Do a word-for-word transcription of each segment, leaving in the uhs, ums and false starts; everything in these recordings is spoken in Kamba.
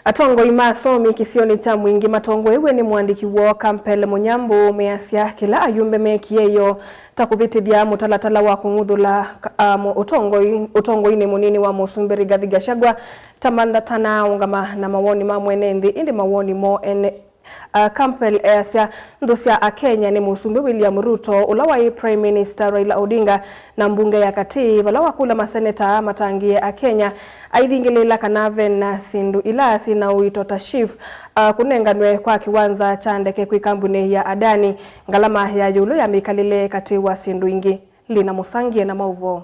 Atongoi ma asomi kĩsionĩ kya Mwingĩ matongoew'e nĩ mũandĩki woo Campbell Mũnyambũ measya kĩla ayumbe mekie ĩyoo ta kũvĩtĩthya mũtalatala wa kũng'uthũla ka-, a, mũ-, ũtongoi, ũtongoinĩ mũnini wa Mũsumbĩ Rigathi Gachagua ta mandatana aũngama na mawoni ma mwene nthĩ, ĩndĩ mawoni moo ene. A, Campbell easya nthũ sya Akenya nĩ Mũsumbĩ William Ruto, ũla waĩ Prime Minister Raila Odinga, na mbunge ya katĩ, vala wakũlya maseneta matangĩĩe Akenya aithingĩlĩĩla kana ve na syĩndũ ila syĩ na ũito ta SHIF, a, kũnenganwe kwa kĩwanza kya ndeke kwĩ kambunĩ ya Adani, ngalama ya ĩũlũ ya mĩkalĩle katĩ wa syĩndũ ingĩ. Lina Mũsangie na maũvoo.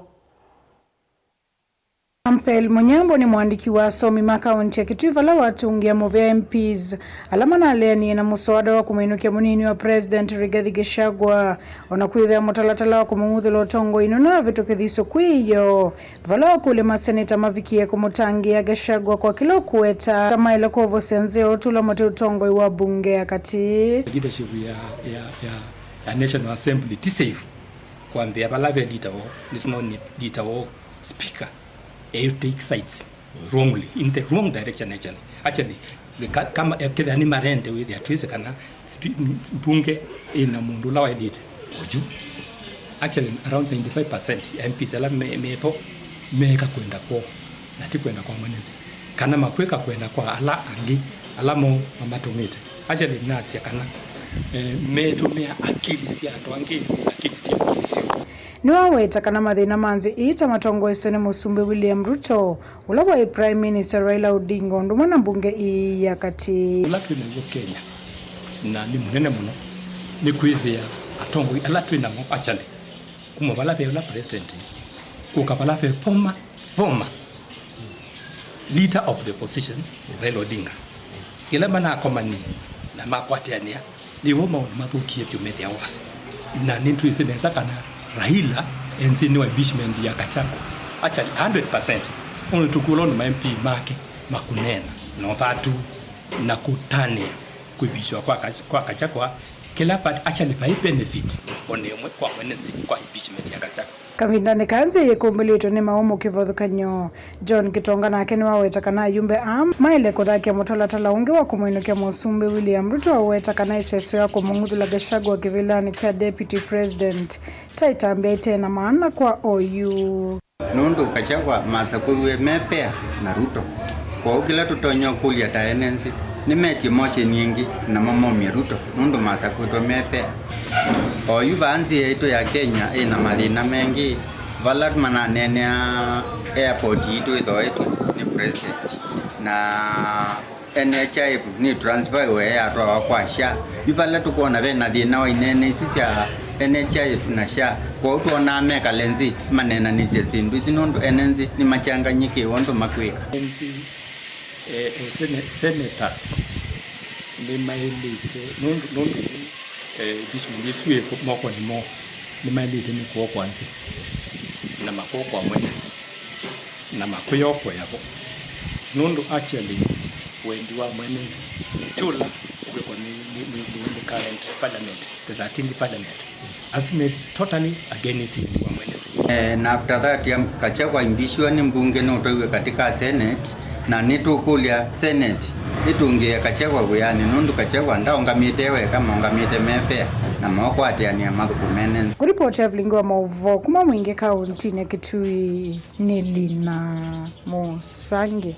Campbell Mũnyambũ nĩ mũandĩki wa asomi ma kaũntĩ ya Kitui vala watũngĩa mũvea M Ps ala manaleanie na mũswada wa kũmwĩnũkya mũnini wa President Rigathi Gachagua, o na kwĩthĩa mũtalatala wa kũmũng'uthũla ũtongoinĩ nũnavĩtũkĩthisye kwĩ ĩyoo, vala wakũlya maseneta mavikie kũmũtangĩĩa Gachagua kwa kĩla ũkũweta ta maĩle kwovosya nzĩa ũtũla mũtĩ ũtongoi wa mbunge ya katĩ. Leadership ya, ya, ya, ya National Assembly ti safe. Kwambĩa vala ve leader woo, nĩtũnoo nĩ leader woo, speaker, eh, take sides wrongly, in the wrong direction actually. Actually, ka-, kama, eh, kethĩa nĩ marende wĩthĩa twĩsĩ kana spe-, mbunge ĩna mũndũ ũla waĩlĩte oyu. Actually, around ninety-five percent ya M Ps ala me, mevo meeka kwenda kwoo, na ti kwenda kwa mwenenzi. Kana makwĩka kwenda kwa ala angĩ, ala mo mamatũmĩte. Actually, nasya kana, eh, metũmĩa akili sya andũ angĩ, lakini ti akili syoo. Nĩwaweta kana mathĩna ma nzĩ ii ta matongoeswe nĩ Mũsumbĩ William Ruto, ũla waĩ Prime Minister Raila Odinga, ũndũ ũmwe na mbunge ii ya katĩ. Ũla twĩ naw'o Kenya, na nĩ mũnene mũno, nĩ kwĩthĩa atongoi ala twĩ namo actually, kuma vala ve ũla president, kũka vala ve former, former leader of the opposition, Raila Odinga. Kĩla manakomanie na makwatĩanĩa, nĩw'o maũndũ mathũkie vyũ methĩa worse. Na nĩtwĩsĩ nesa kana Raila e nzĩnĩ wa impeachment ya Gachagua. Actually, hundred percent. Ũndũ tũkũlwa nĩ ma M P make makũneena na ũthatu na kũtanĩa kwĩmbishwa kwa Gach-, kwa Gachagua, kĩla but actually vai benefit o na ĩmwe kwa mwenenzi kwa impeachment ya Gachagua. Kavindanĩ kaa nzĩa yĩkũmbĩlĩtwe nĩ maũũ mũkĩvathũkany'o. John Kitonga nake nĩwaweta kana ayumbe aa maĩle kũthakĩa mũtalatala ũngĩ wa kũmwĩnũkya Mũsumbĩ William Ruto, aweta kana ĩseso ya kũmũng'uthũla Gachagua kĩvĩlanĩ kya Deputy President ta ĩtambya ĩte na maana kwa oyu. Nũndũ Gachagua masakũiwe me pair na Ruto. Kwoou kĩla tũtonya ũkũlya ta ene nzĩ, nĩmetie motion ĩngĩ namo momye Ruto, nũndũ masakũĩtwe me pair. Oyu vaa nzĩa yaitũ ya Kenya ĩna mathĩna mengĩ, vala mananeenea airport yitũ ĩthoetw'e nĩ president, na N H I F nĩ transferiwe yatwawa kwa SHA. Yu vala tũkwona ve na thĩna wa ineene isu sya N H I F na SHA, kwoou twonaa mekale nzĩ maneenanĩsye syĩndũ isu, nũndũ ene nzĩ nĩmakyanganyĩkĩwe ũndũ makwĩka. Nzĩ, eh, eh, sene-, senators nĩmaĩlĩte, nũndũ, nũndũ yu, eh, impeachment ĩsu ĩ mokonĩ moo, nĩmaĩlĩte nĩ kũokwa nzĩ na makookwa mwene nzĩ. Na makwĩyokoea vo, nũndũ actually wendi wa mwene nzĩ ti ũla ũkwĩkwa nĩ, nĩ, nĩ, nĩ, nĩ current parliament, the thirteenth parliament. Asu me totally against wendi wa mwene nzĩ. Eh, na after that, am-, Gachagua aimbishiwa nĩ mbunge nũtwaiwe katika senate, na nĩtũkũlya senate ĩtũngĩe Gachagua wĩanĩ, nũndũ Gachagua ndaũngamĩte weka, maũngamĩte me pair, na maũkwatĩanĩa mathũkũme nzĩ. Kũripoti Evelyn wa maũvoo kuma Mwingĩ kaũntinĩ ya Kitui. Nĩ Lina Mũsangi.